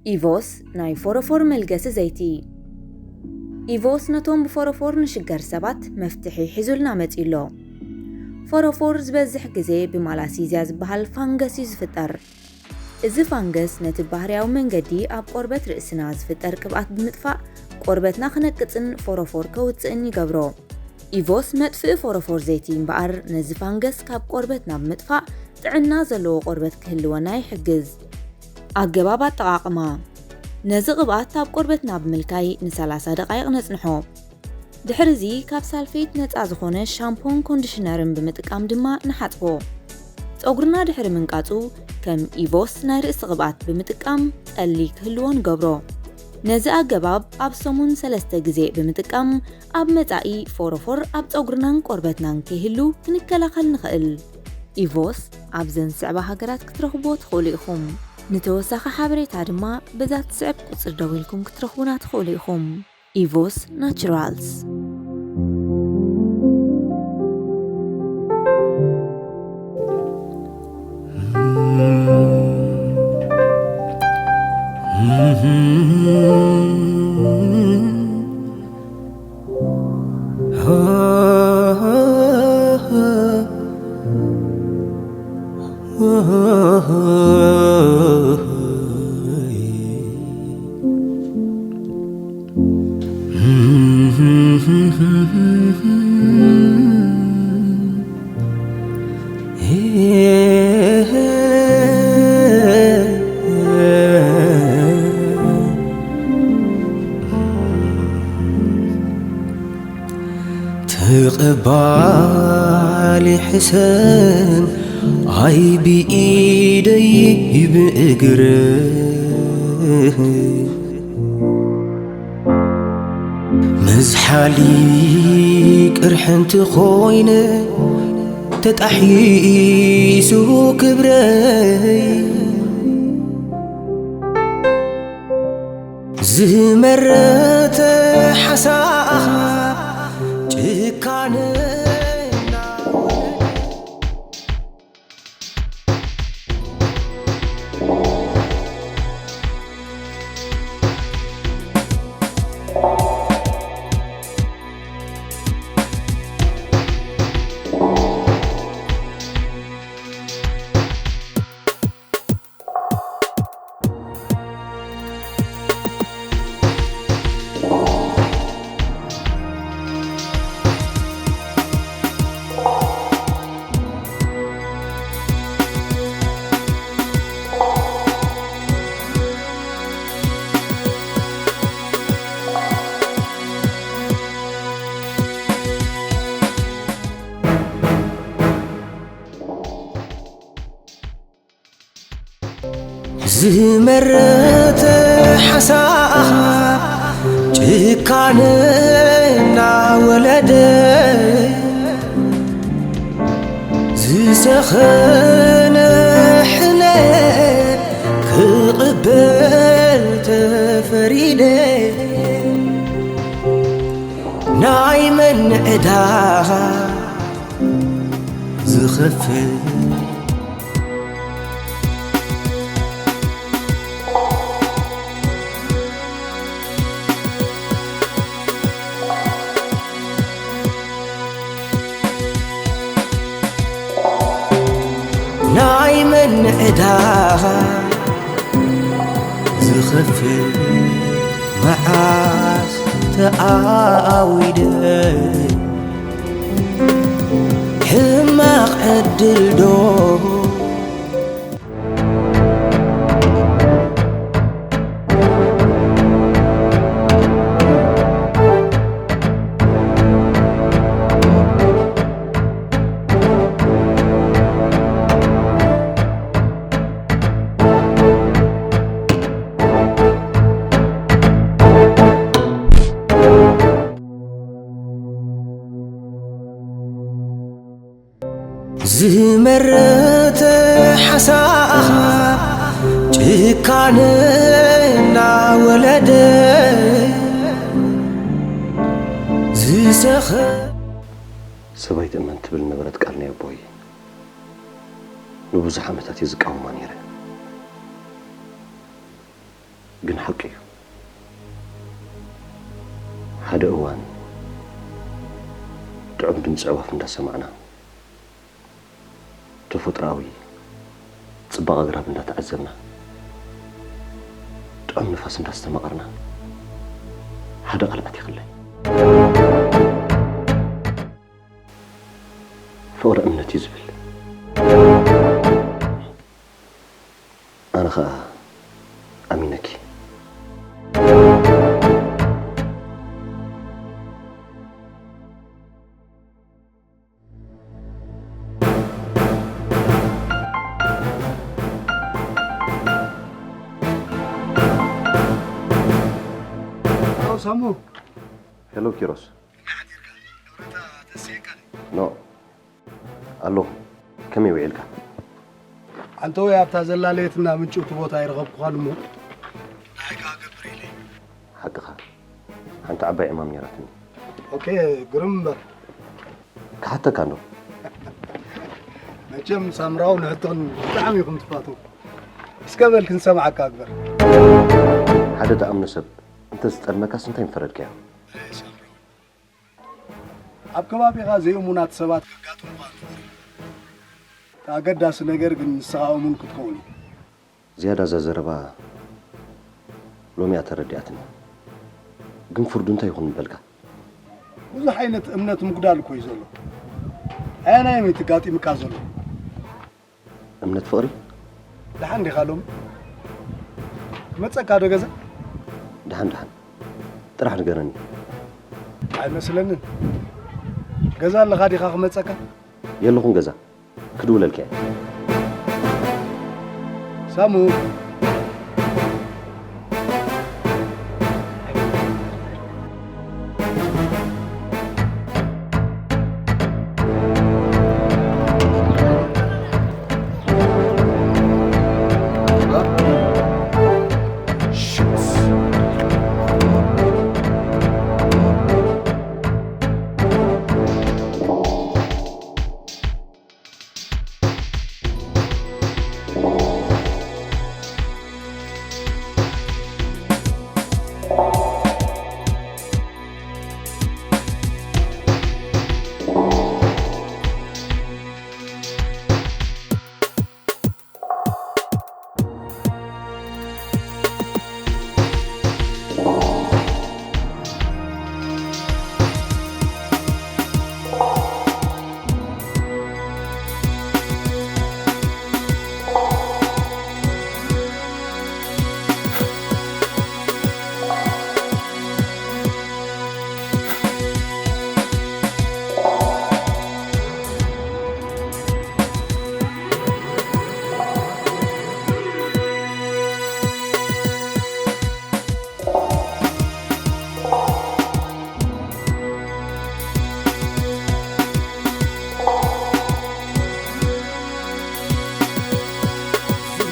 ኢቮስ ናይ ፎሮፎር መልገሲ ዘይቲ። ኢቮስ ነቶም ብፎሮፎር ንሽገር ሰባት መፍትሒ ሒዙልና መጺኡ ኣሎ። ፎሮፎር ዝበዝሕ ግዜ ብማላሲዝያ ዝበሃል ፋንገስ እዩ ዝፍጠር። እዚ ፋንገስ ነቲ ባህርያዊ መንገዲ ኣብ ቆርበት ርእስና ዝፍጠር ቅብኣት ብምጥፋእ፣ ቆርበትና ክነቅጽን ፎሮፎር ከውጽእን ይገብሮ። ኢቮስ መጥፍኢ ፎሮፎር ዘይቲ እምበኣር፣ ነዚ ፋንገስ ካብ ቆርበትና ብምጥፋእ ጥዕና ዘለዎ ቆርበት ክህልወና ይሕግዝ። ኣገባብ ኣጠቓቕማ። ነዚ ቅብኣት ኣብ ቆርበትና ብምልካይ ንሰላሳ ደቓይቕ ነጽንሖ። ድሕርዚ ካብ ሳልፌት ነጻ ዝኾነ ሻምፖን ኮንዲሽነርን ብምጥቃም ድማ ንሓጽቦ። ጸጉርና ድሕሪ ምንቃጹ፣ ከም ኢቮስ ናይ ርእሲ ቅብኣት ብምጥቃም ጠሊ ክህልዎ ንገብሮ። ነዚ ኣገባብ ኣብ ሰሙን ሰለስተ ግዜ ብምጥቃም፣ ኣብ መጻኢ ፎሮፎር ኣብ ጸጉርናን ቆርበትናን ከይህሉ ክንከላኸል ንኽእል። ኢቮስ ኣብዘን ዝስዕባ ሃገራት ክትረኽብዎ ትኽእሉ ኢኹም። ንተወሳኺ ሓበሬታ ድማ በዛ ትስዕብ ቁጽሪ ደዊልኩም ክትረኽቡና ትኽእሉ ኢኹም። ኢቮስ ናቹራልስ። ተቐባሊ ሕሰም ኣይ ብኢደይ ብእግርህ መዝሓሊ ቅርሕንቲ ኾይነ ተጣሒሱ ክብረይ ዝመረተ ሓሳብ ጭካነ ዝመረተ ሓሳብ ጭካነ እናወለደ ዝሰኸነ ሕነ ክቕበል ተፈሪደ ናይ መን ዕዳ ዝኸፍል ናይ መን ዕዳ ዝኸፍል መዓስ ተኣዊደ ሕማቕ ዕድል ዶ ዝመረተ ሓሳብ ጭካነ እናወለደ ዝሰኸ ሰባይ ትእመን ትብል ነበረት ቃል ናይ ኣቦይ። ንብዙሕ ዓመታት እየ ዝቃወማ ነይረ። ግን ሓቂ እዩ። ሓደ እዋን ጥዑም ድምፂ ኣዕዋፍ እንዳሰማዕና፣ ተፈጥሮኣዊ ጽባቐ ኣግራብ እንዳተዓዘብና፣ ጥዑም ንፋስ እንዳስተማቐርና፣ ሓደ ቃል ኣቲኽለይ። ፍቕሪ እምነት እዩ ዝብል። ኣነ ኸኣ ኣሚነኪ። ኣው ሳሙ። ሄሎ ኪሮስ። ከመይ ሓዲርካ? ንብረታ ተስየካ ድዩ? ኖ። ኣለኹ። ከመይ ውዒልካ? ኣንተ ወይ ኣብታ ዘላ ለየትና ምጭውቲ ቦታ ኣይረኸብኩኻን እሞ፣ ንዓይ ከኣ ገብር ኢለ። ሓቅኻ። ሓንቲ ዓባይ ዕማም ነይራትኒ። ኦኬ፣ ግርም እምበር። ክሓተካ እንዶ። መቸም ሳምራውን ንሕቶን ብጣዕሚ ኢኹም ትፋትዉ። እስከ በል ክንሰምዓካ ግበር። ሓደ ትኣምኖ ሰብ እንተዝጠልመካስ እንታይ ምፈረድካዮ? ኣብ ከባቢኻ ዘይእሙናት ሰባት ከጋጥሙኻ ይኽእሉ እዮም። እቲ ኣገዳሲ ነገር ግን ንስኻ እሙን ክትከውን እዩ። ዝያዳ እዛ ዘረባ ሎሚ እያ ተረዲኣትኒ። ግን ፍርዱ እንታይ ይኹን ምበልካ? ብዙሕ ዓይነት እምነት ምጉዳል እኮ እዩ ዘሎ። ኣየናይ እዩ እቲ ጋጢምካ ዘሎ? እምነት ፍቕሪ። ደሓን ዲኻ ሎሚ? ክመጸካ ዶ ገዛ? ደሓን ደሓን። ጥራሕ ንገረኒ። ኣይመስለንን። ገዛ ኣለኻ ዲኻ ክመጸካ? የለኹን ገዛ። ክድውለልካ እየ። ሳሙ።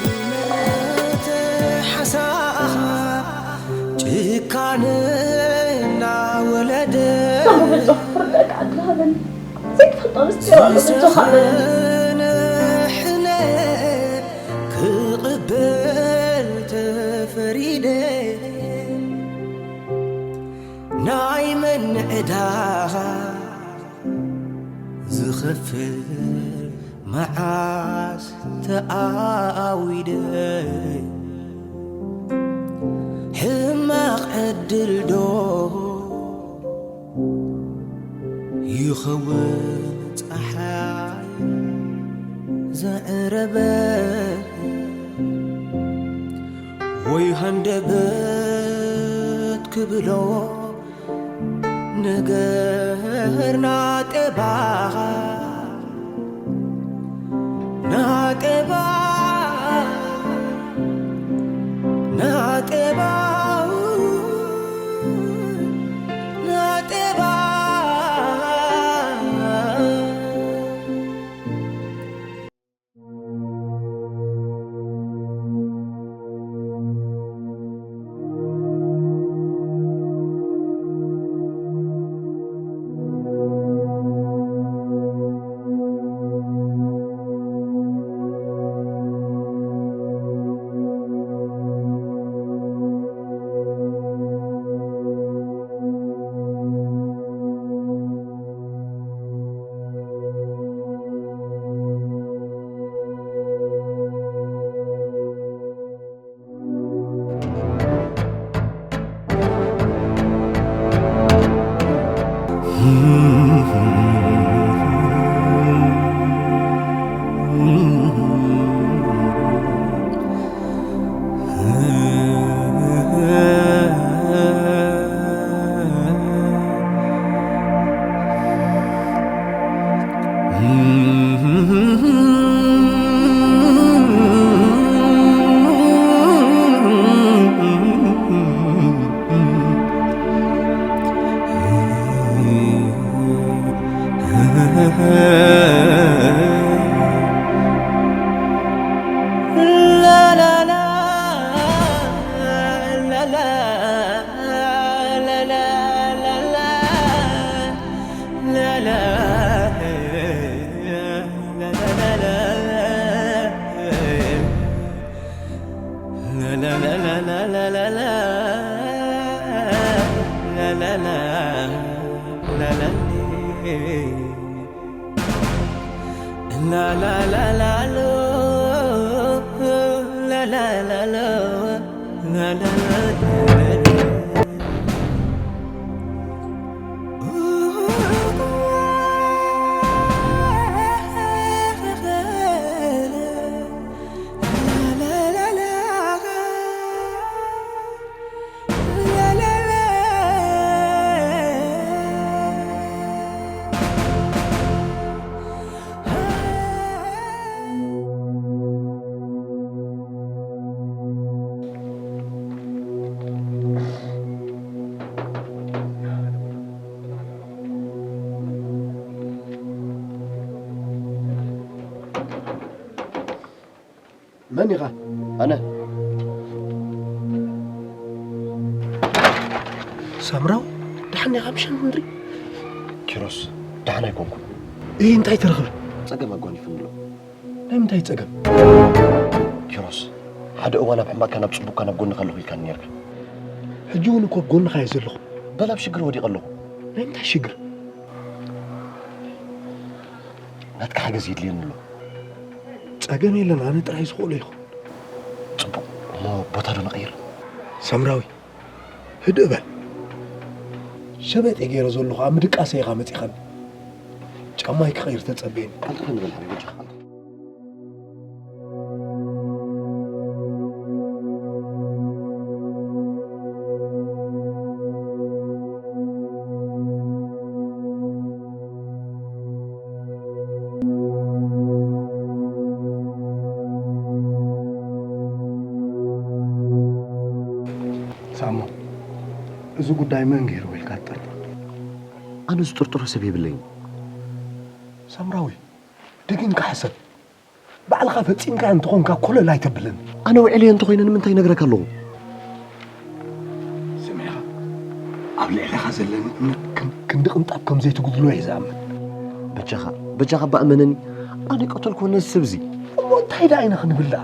ዝመረተ ሓሳኻ ጭካነ እናወለደ ሳሙ፣ ብልጾ ክፍርደካ ዕድል ሃበኒ። ዘይትፈልጦ ምስጢር ኣሎ፣ ብልጾ ሃበኒ። ዝጸንሕነ ክቕበል ተፈሪደ ናይ መን ዕዳኻ ዝኸፍል መዓስ ተኣዊደ ሕማቕ ዕድል ዶ ይኸውን ጸሓይ ዘዕረበ ወይ ሃንደበት ክብሎ ነገር ናጤባ ናጤባ ናጤባ ናጤባ መን ኢኻ? ኣነ። ሳምራው፣ ደሓን ኢኻ? ምሸት ምንድሪ? ኪሮስ፣ ደሓን ኣይኮንኩን። እይ፣ እንታይ ተረኽበ? ጸገም ኣጓኒፉኒ ኣሎ። ናይ ምንታይ ጸገም? ኪሮስ፣ ሓደ እዋን ኣብ ሕማቕካ ናብ ጽቡቕካ ናብ ጎንኻ ኣለኹ ኢልካኒ ነርካ። ሕጂ እውን እኮ ኣብ ጎንኻ እየ ዘለኹ። በል ኣብ ሽግር ወዲቐ ኣለኹ። ናይ ምንታይ ሽግር? ናትካ ሓገዝ የድልየኒ ኣሎ። ጸገም የለን፣ ኣነ ጥራይ ዝኽእሎ ይኹን። ጽቡቕ፣ እሞ ቦታ ዶ ንቐይር? ሳምራዊ፣ ህድእ በል። ሸበጥ እየ ገይረ ዘለኹ፣ ኣብ ምድቃሰ ኢኻ መጺኻኒ። ጫማይ ክቐይር ተጸበየኒ። ቀልጠፈ ንበል ሓወይ፣ በጃኻ ቀልጠፍ። ሳሞ፣ እዚ ጉዳይ መን ገይርዎ ኢልካ ትጠርጥር? ኣነ ዝጥርጥሮ ሰብ የብለይን። ሳምራዊ፣ ደጊምካ ሕሰብ። ባዕልኻ ፈጺምካዮ እንተኾንካ ኮለል ኣይተብለኒ። ኣነ ውዒለዮ እንተኾይነ ንምንታይ ይነግረካ ኣለኹ? ስምዒኻ፣ ኣብ ልዕሌኻ ዘለኒ እምነት ከም ክንዲ ቅንጣብ ከም ዘይትጉድሎ እየ ዝኣምን። በጃኻ፣ በጃኻ እባ እመነኒ። ኣነ ቀተልክዎ ነዚ ሰብ እዚ። እሞ እንታይ ደኣ ኢና ክንብል ደኣ?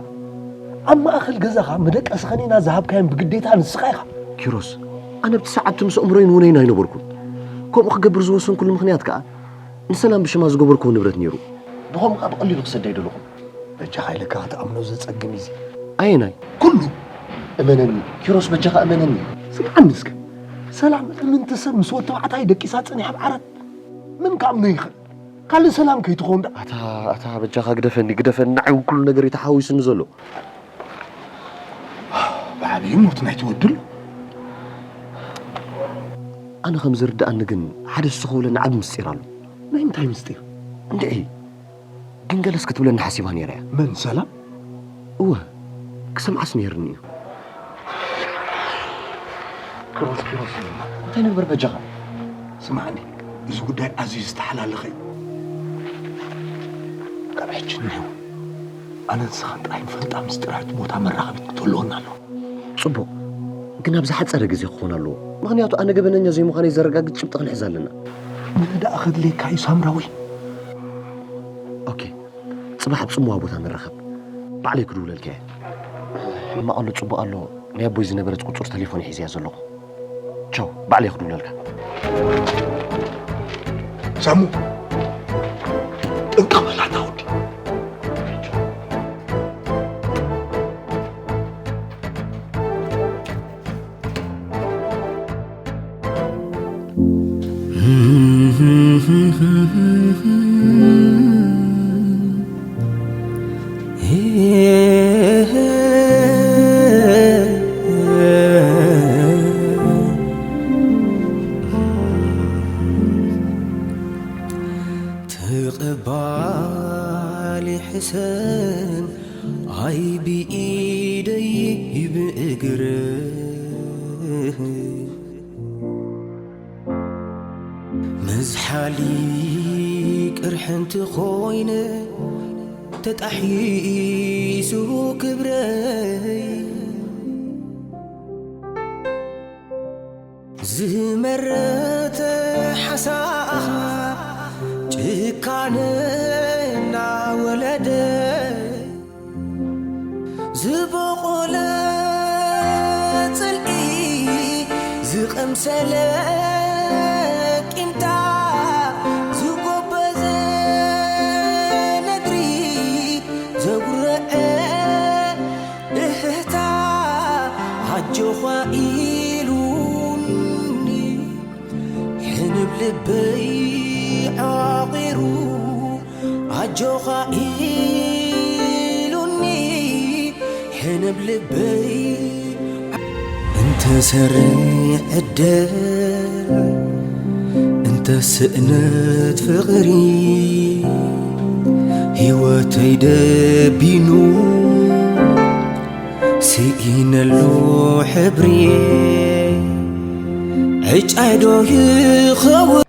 ኣብ ማእከል ገዛኻ መደቀሲ ከኒና ዝሃብካዮም ብግዴታ ንስኻ ኢኻ። ኪሮስ፣ ኣነ ኣብቲ ሰዓት እቲ ምስ ኣእምሮይን ውነይን ኣይነበርኩን። ከምኡ ክገብር ዝወሰንኩሉ ምኽንያት ከኣ ንሰላም ብሽማ ዝገበርክዎ ንብረት ነይሩ። ብኸምኡ ከኣ ብቐሊሉ ክሰዳ ኣይደለኹን። በጃኻ ኢለካ ክትኣምኖ ዘጸግም እዩ እዚ። ኣየናይ? ኩሉ። እመነኒ ኪሮስ፣ በጃኻ እመነኒ። ስምዓኒ እስከ። ሰላም እምንቲ ሰብ ምስ ወዲ ተባዕታይ ደቂሳ ጸኒሓ ኣብ ዓራት። መን ክኣምኖ ይኽእል? ካልእ ሰላም ከይትኸውን ደኣ። ኣታ፣ ኣታ በጃኻ ግደፈኒ፣ ግደፈኒ። ንዓይ እውን ኩሉ ነገር እዩ ተሓዋዊሱኒ ዘሎ። ብዓብዩ ሞት ናይቲ ወዲ ኣሎ። ኣነ ከም ዝርድኣኒ ግን ሓደ ስኽ ውለኒ ዓቢ ምስጢር ኣሎ። ናይ እንታይ ምስጢር? እንድዒ፣ ግን ገለስ ክትብለኒ ሓሲባ ነይራ እያ። መን፣ ሰላም? እወ፣ ክሰምዓስ ነይርኒ እዩ። ኪሮስ፣ ኪሮስ፣ እንታይ ንግበር በጃኻ? ስማዕኒ፣ እዚ ጉዳይ ኣዝዩ ዝተሓላለኸ እዩ። ካብ ሕጂ እኒሆ፣ ኣነን ንስኻን ጥራይ ንፈልጣ ምስጢራዊት ቦታ መራኸቢት ክትህልወና ኣለዎ። ጽቡቕ፣ ግን ኣብ ዝሓጸረ ግዜ ክኾን ኣለዎ። ምኽንያቱ ኣነ ገበነኛ ዘይምዃነይ ዘረጋግጽ ጭብጢ ክንሕዝ ኣለና። ንህዳእ ከድልየካ እዩ ሳምራዊ። ኦኬ፣ ጽባሕ ኣብ ጽምዋ ቦታ ንራኸብ። ባዕለይ ክድውለልካ እየ። ሕማቕ ኣሎ ጽቡቕ ኣሎ፣ ናይ ኣቦይ ዝነበረት ቁጽሪ ተሌፎን ሒዘያ ዘለኹ። ቻው፣ ባዕለይ ክድውለልካ። ሳሙ፣ ጥንቅቕ በል ኣታ ወዲ። ተቐባሊ ሕሰም ኣይ ብኢደይ ብእግር መዝሓሊ ቅርሒ እንተኾይነ ተጣሒሱ ክብረይ ዝመረተ ሓሳብ ጭካነ እናወለደ ዝበቖለ ጽልኢ ዝቐምሰለ ቂምታ ዝጎበዘ ነድሪ ዘጉረዐ እህታ ኣጆኻ ኢሉኒ ሕንብ ልበይ ዓቒሩ ኣጆኻ ኢሉኒ ሕንብ ልበይ እንተ ሰሪዕ ዕድል እንተ ስእነት ፍቕሪ ህይወተይ ደቢኑ ስኢነሉ ሕብሪ ዕጫይ ዶ ይኸውን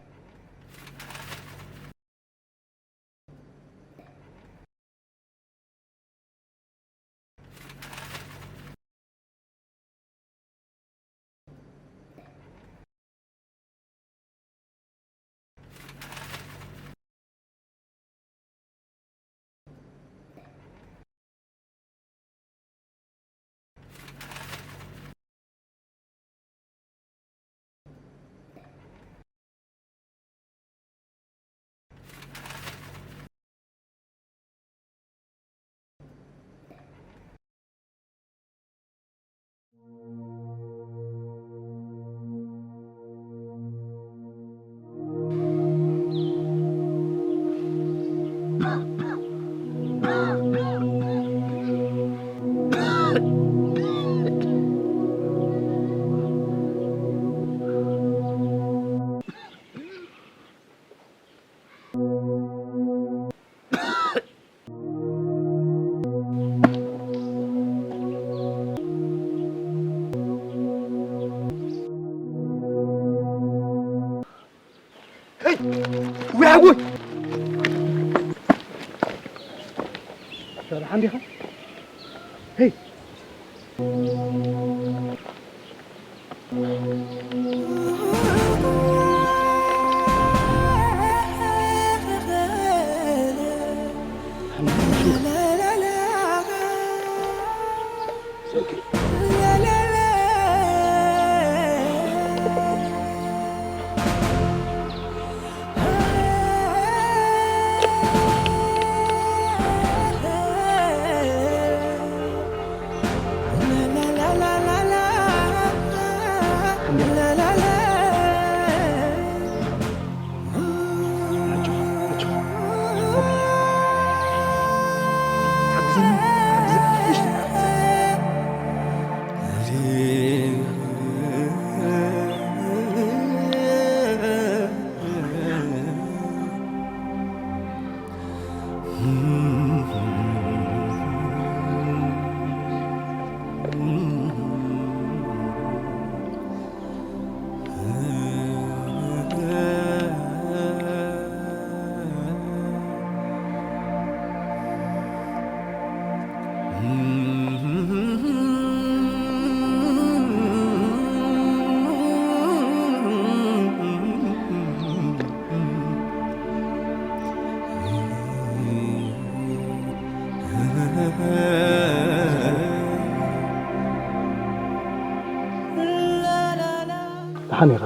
ደሓን ኢኻ?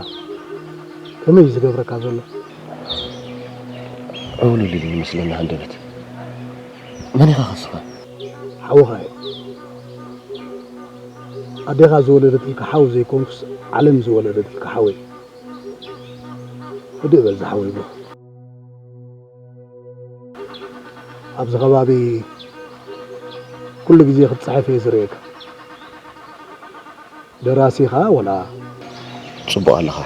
ከመይ እዩ ዝገብረካ ዘሎ? ዕውልል ኢሉ ይመስለኒ ሃንደበት። መን ኢኻ ከስኻ? ሓውኻ እየ። ኣዴኻ ዝወለደትልካ ሓው ዘይኮንኩስ፣ ዓለም ዝወለደትልካ ሓወይ። ህድእ በል ዝሓወይ ብሩኽ። ኣብዚ ከባቢ ኩሉ ግዜ ክትጽሕፍ እየ ዝርእየካ። ደራሲ ኢኻ ወላ? ጽቡቕ ኣለኻ።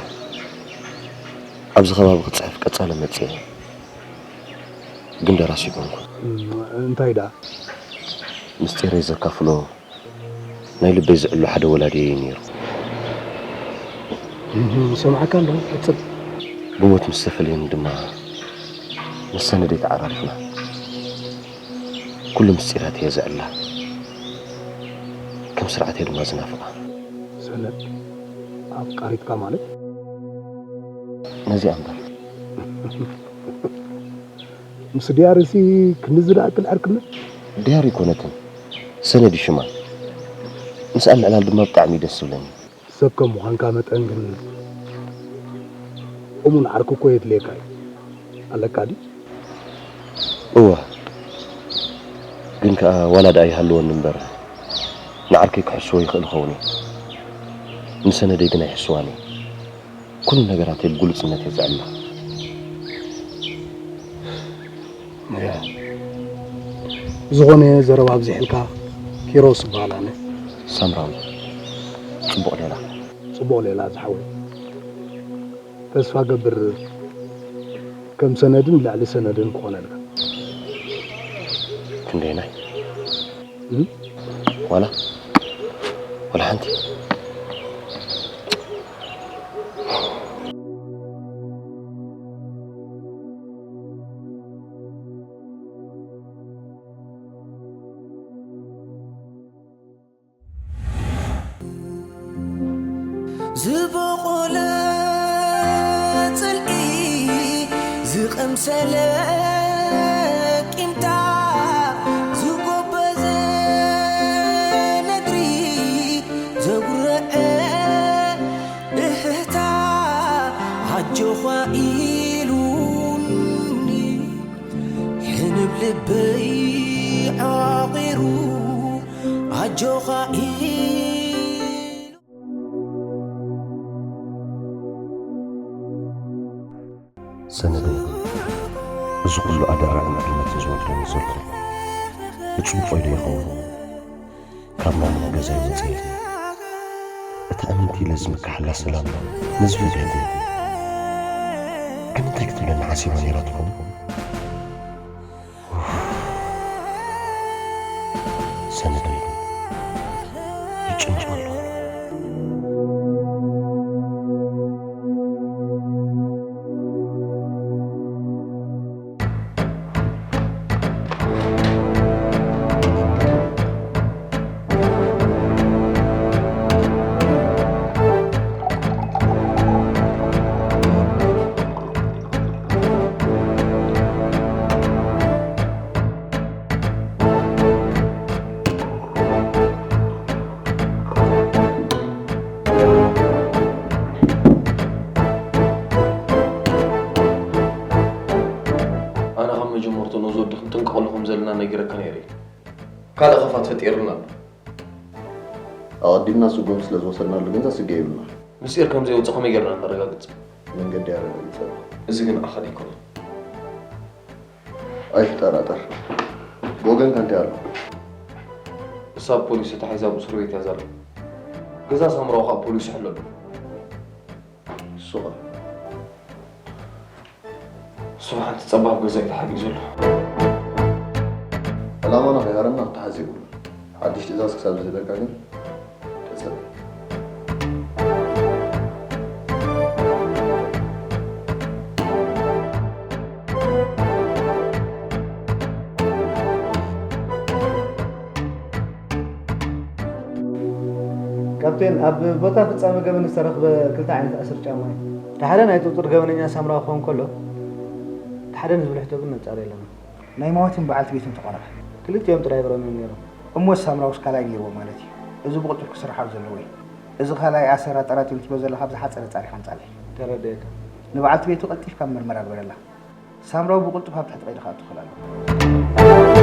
ኣብዚ ከባቢ ክጽሕፍ ቀጻሊ መጽየ፣ ግን ደራሲ ኣይኮንኩን። እም፣ እንታይ ደኣ? ምስጢረይ ዘካፍሎ ናይ ልበይ ዝዕሎ ሓደ ወላዲየይ እዩ ነይሩ። እም፣ ይሰምዓካ ኣለኹ፣ ቀጽል። ብሞት ምስ ተፈለየኒ ድማ ምስ ሰነደይ ተዓራሪኽና። ኩሉ ምስጢራት እየ ዘዕላ፣ ከም ስርዓተይ ድማ ዝናፍቓ። ሰነድ ኣፍቃሪትካ ማለት? ነዚኣ እምበር። ምስ ዲያርሲ ክንዚ ዝኣክል ዕርክነት? ዲያር ኣይኮነትን፣ ሰነድ እዩ ሽማ። ምስኣ ምዕላል ድማ ብጣዕሚ እዩ ደስ ዝብለኒ። ሰብ ከም ምዃንካ መጠን ግን እሙን ዓርኪ እኮ የድልየካ እዩ። ኣለካ ድዩ? እወ፣ ግን ከኣ ዋላ ደኣ ይሃልወኒ እምበር ንዓርከይ ክሕስዎ ይኽእል ይኸውን እዩ። ንሰነደይ ግን ኣይሕስዋን እዩ። ኩሉ ነገራተይ ብግሉጽነት እየ ዘዕላ። እያ። ብዝኾነ ዘረባ ኣብዚሕልካ፣ ኪሮስ እበሃል ኣነ። ሳምራዊ፣ ጽቡቕ ሌላ። ጽቡቕ ሌላ ዝሓወይ። ተስፋ ገብር ከም ሰነድን ልዕሊ ሰነድን ክኾነልካ። ክንደየናይ? እም? ዋላ? ዋላ ሓንቲ? ዝበቖለ ጽልኢ ዝቐምሰለ ቂምታ ዝጎበዘ ነድሪ ዘጉረዐ እህታ ኣጆኻ ኢሉኒ ሕንብ ልበይ ዓቒሩ ኣጆኻ ኢሉ ሰነደይ፣ እዚ ኩሉ ኣደራዕን ዕልመትን ዝወርደኒ ዘሎ፣ እጽንፎይ ዶ ይኸውን? ካብ ናሙና ገዛይ ወጺኤ፣ እታ እምንቲ ኢለ ዝምክሓላ ሰላም፣ ነዚ ፈትየትኒ። ግን እንታይ ክትብለኒ ሓሲባ ነይራ ትኸውን? ሰነደይ፣ ይጭንጭ ኣሎ። ኣነ ካብ መጀመርትኡ ነዚ ወዲ ክንጥንቀቐሉ ከም ዘለና ነጊረካ ነይረ እየ። ካልእ ኸፋት ፈጢሩልና ኣሎ። ኣቐዲምና ስጉምቲ ስለ ዝወሰድናሉ ግን ዘስግእ የብልናን። ምስጢር ከም ዘይወጽእ ከመይ ጌርና ነረጋግጽ? መንገዲ ኣረጋጊጸ ኣለኹ። እዚ ግን ንዓኻ ኣይኮነን። ኣይትጠራጠር። ብወገንካ እንታይ ኣሎ? እሳ ብፖሊስ ተታሒዛ ኣብ እስር ቤት እያ ዘላ። ገዛ ሳምራዊ ኸኣ ፖሊስ ይሕሎ ኣሎ። ንሱ ኸ? ንሱ ብሓንቲ ጸባብ ገዛ እዩ ተሓቢኡ ዘሎ። ዕላማና ከይሃረምና ክትሓዝ የብሉን። ሓድሽ ትእዛዝ ክሳብ ዝህበካ ግን ተጸበ። ካፕቴን፣ ኣብ ቦታ ፍጻመ ገበን ዝተረኽበ ክልተ ዓይነት ኣስር ጫማ እዩ። እቲ ሓደ ናይ ጥርጡር ገበነኛ ሳምራዊ ክኸውን ከሎ፣ እቲ ሓደ ንዝብልሕቶ ግን ነጻሪ ኣለና። ናይ ማዋቲን በዓልቲ ቤቱን ተቆረቐ። ክልቲኦም ጥራይ ብሮም እዮም ነይሮም። እሞ ሳምራውስ ካልኣይ ነይርዎ ማለት እዩ። እዚ ብቕልጡፍ ክስራሕ ኣብ ዘለዎ እዩ። እዚ ካልኣይ ኣሰር ኣጠራጢሩ ትብሎ ዘለኻ ብዝሓጸረ ጻሪኻ ኣምጻለይ። ተረድኤካ። ንበዓልቲ ቤቱ ቀልጢፍካ ምርመራ ግበረላ። ሳምራዊ ብቕልጡፍ ኣብ ትሕቲ ቀይዲ ክኣቱ ክኽእል ኣለዎ።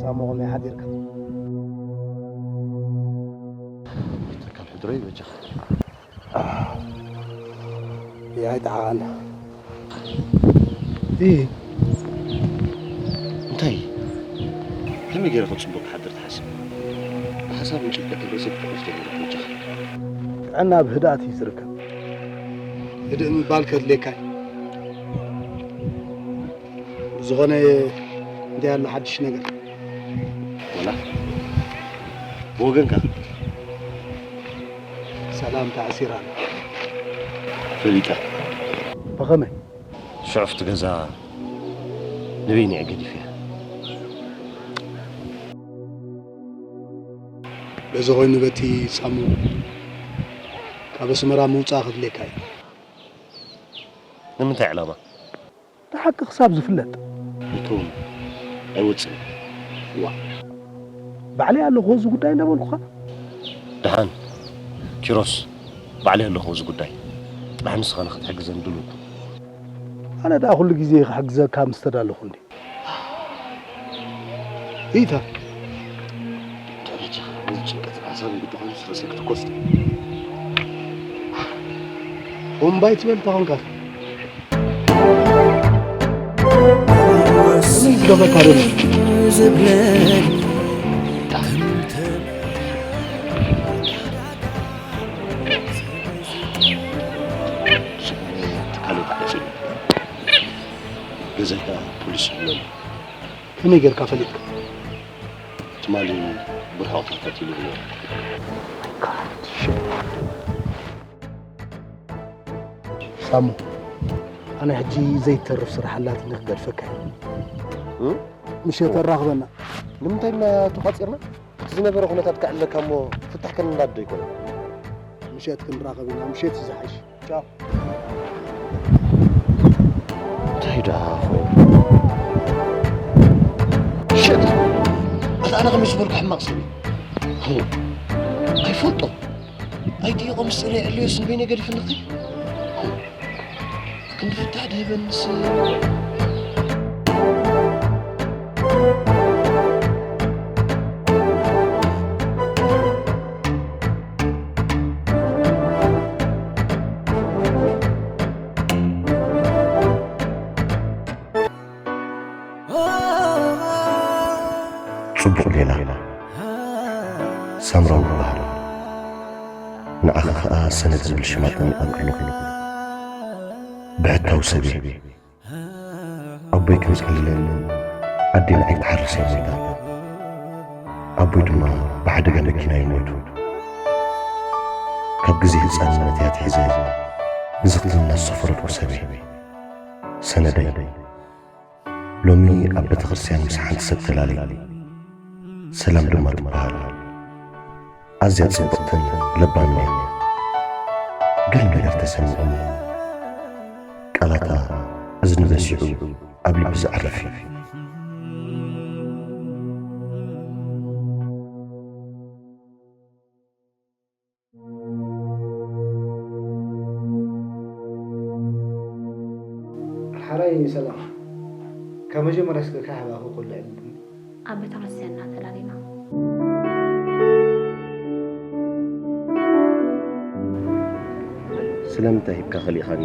ኣሞኾም እያ ሓዲርካ። ተካል ሕድረይ በጃኻ። ይኣይ ጠዓና። እ እንታይ? ከመይ ገይረ ክጽቡቕ ክሓድር ትሓስብ? ብሓሳብን ጭንቀትን ርእሰይ ክትዕረፍ ተገይሩ በጃኻ። ጥዕና ኣብ ህድኣት እዩ ዝርከብ። ህድእ ምባል ከድልየካ እዩ። ብዝኾነ እንታይ ኣሎ ሓድሽ ነገር? ወላ ብወገንካ? ሰላም ተኣሲራ ኣላ። ፈሊጣ። ብኸመይ? ሽዑ ኣብቲ ገዛ ንበይነይ ገዲፈያ። በዚ ኮይኑ በቲ ሳሙ ካብ ኣስመራ ምውፃእ ክድልየካ እዩ። ንምንታይ ዕላማ? ብሓቂ ክሳብ ዝፍለጥ። ይከውን። ኣይወፅእን። ዋ፣ ባዕለይ ኣለኹ እዚ ጉዳይ እንዳበልኩኻ። ደሓን ኪሮስ፣ ባዕለይ ኣለኹ እዚ ጉዳይ። ጥራሕ ንስኻ ንኽትሕግዘኒ ድሉው ኩን። ኣነ ደኣ ኩሉ ግዜ ክሕግዘካ ምስ ተዳለኹ እንዲ። ኢታ። ደረጃ፣ እዚ ጭንቀትን ሓሳብን ግዲ ኮይኑ ርእሰይ ክትኮስ። እምባይ ትበል ተኾንካ። ገዛይ ከዓ ፖሊስ ይሕልወኒ። ከመይ ጌርካ ፈሊጥካ? ትማሊ ብርሑቕ ተኸታቲሉ እዩ። ሳሙ፣ ኣነ ሕጂ ዘይተርፍ ስራሕ ኣላትኒ ክገድፈካ እየ። እ? ምሸት ኣራኽበና። ንምንታይ ኢልና ተቋጺርና? እቲ ዝነበረ ኩነታት ከዕልለካ እሞ ፍታሕ ከንናድዶ ኣይኮነን። ምሸት ክንራኸብ ኢና፣ ምሸት እዩ ዝሓይሽ። ቻው። እንታይ ደኣ ኾን? ሽት! ኣታ ኣነ ከመይ ዝበልኩ ሕማቕ ሰብ እየ? ኣይፈልጦ። ኣይጥይቖ ምስጢር የዕልዮስ ንበይነ ገዲፍኒ ኸይ? ክንዲ ፍታሕ ድህበንስ? ጽቡቕ ሌላ ሳምራዊ ይበሃል። ንዓኺ ኸኣ ሰነድ ዝብል ሽም ኣጠሚቐ ከለኹ ብሕታዊ ሰብ እየ። ኣቦይ ከም ዝዕልለኒ ኣደይ ንዓይ ትሓርስ እያ ሞይታ። ኣቦይ ድማ ብሓደጋ መኪና እዩ ሞይቱ። ካብ ግዜ ህጻንነተይ ኣትሒዘ ንዝኽትልና ዝሰፈረልኩ ሰብ እየ። ሰነደይ ሎሚ ኣብ ቤተክርስትያን ምስ ሓንቲ ሰብ ተላልየ፣ ሰላም ድማ ትበሃል። ኣዝያ ጽብቕትን ለባምን እያ። ገለ ነገር ተሰሚዑኒ። ቃላታ እዝኒ በሲዑ ኣብ ልቢ ዘዕርፍ እዩ። ሓራይ ሰላም፣ ካብ መጀመርያ እስከ ካሕባኹ ቆልዕ ኢልኩም? ኣብ ቤተ ክርስቲያን እናተላሊና። ስለምንታይ ሂብካ ከሊእኻኒ?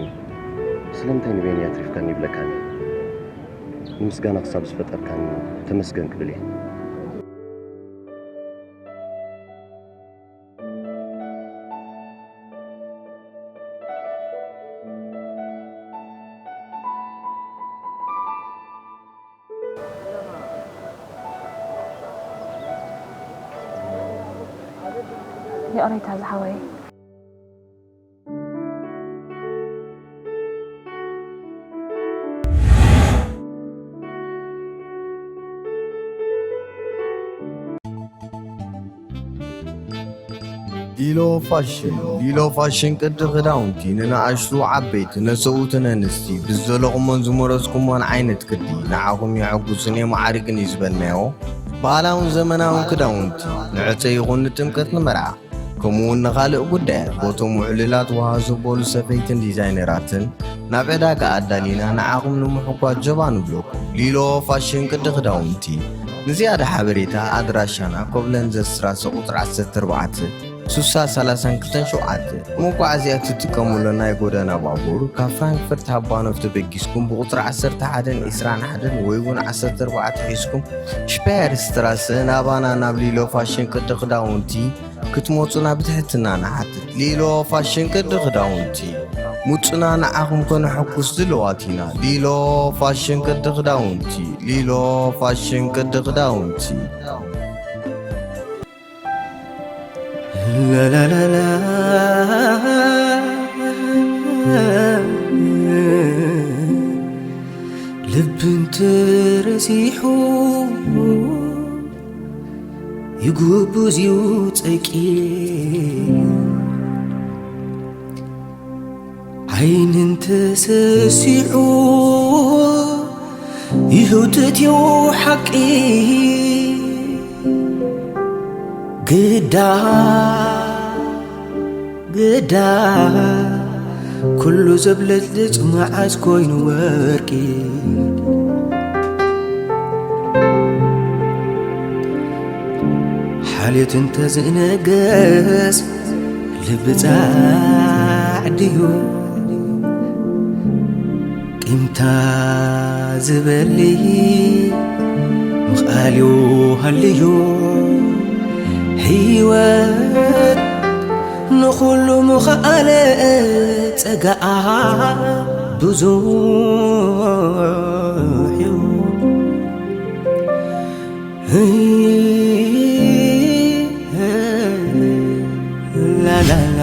ስለምንታይ ንበይነይ ኣትሪፍካኒ ይብለካኒ? ንምስጋና ክሳብ ዝፈጠርካኒ ተመስገን ክብል እየ። ይቕሬታ ዝሓወይ። ሊሎ ፋሽን፣ ሊሎ ፋሽን ቅዲ ክዳውንቲ ንንኣሽቱ ዓበይቲ፣ ነሰውትን ኣንስቲ ብዝደለኹሞን ዝመረጽኩሞን ዓይነት ቅዲ ንዓኹም የሐጉስን የመዓርግን እዩ ዝበልናዮ። ባህላውን ዘመናውን ክዳውንቲ ንዕጸ ይኹን ንጥምቀት ንመርዓ፣ ከምኡ እውን ንኻልእ ጉዳያት ቦቶም ውዕሉላት ውሃ ዘበሉ ሰፈይትን ዲዛይነራትን ናብ ዕዳጋ ኣዳሊና ንዓኹም ንምሕጓስ ጀባ ንብለኩም። ሊሎ ፋሽን ቅዲ ክዳውንቲ ንዝያዳ ሓበሬታ ኣድራሻና ኮብለንዘር ስትራሰ ቁጽሪ ዓሰርተ ኣርባዕተ፣ ስሳ ሰላሳን ክልተን ሸውዓተ። መጓዓዝያ እትጥቀሙሉ ናይ ጎደና ባቡር ካብ ፍራንክፈርት ሃባኖፍ ተበጊስኩም ብቁጽሪ ዓሰርተ ሓደን ዕስራን ሓደን ወይ እውን ዓሰርተ ኣርባዕተ ሒዝኩም ሽፓየር ስትራሰ ናባና ናብ ሊሎ ፋሽን ቅዲ ክዳውንቲ ክትመጹና ብትሕትና ንሓትት። ሊሎ ፋሽን ቅዲ ክዳውንቲ። ሙጹና ንዓኹም ከነሐጉስ ድልዋት ኢና። ሊሎ ፋሽን ቅዲ ክዳውንቲ። ሊሎ ፋሽን ቅዲ ክዳውንቲ። ላላላላ። ልቢ እንተረሲሑ ይጉብዝ እዩ ጸቂጥ። ዓይኒ እንተሰሲዑ ይህውትት እዩ ሓቂ። ግዳ ግዳ ኩሉ ዘብለጭልጭ መዓዝ ኮይኑ ወርቂ። ሓልዮት እንተዝእነገስ ልቢ ጻዕድዩ። ቂምታ ዝበሊ ምኽኣልዩ ሃልዩ። ህይወት ንኹሉ ምኽኣለ ጸጋኣ ብዙሕ እዩ። ላላላ።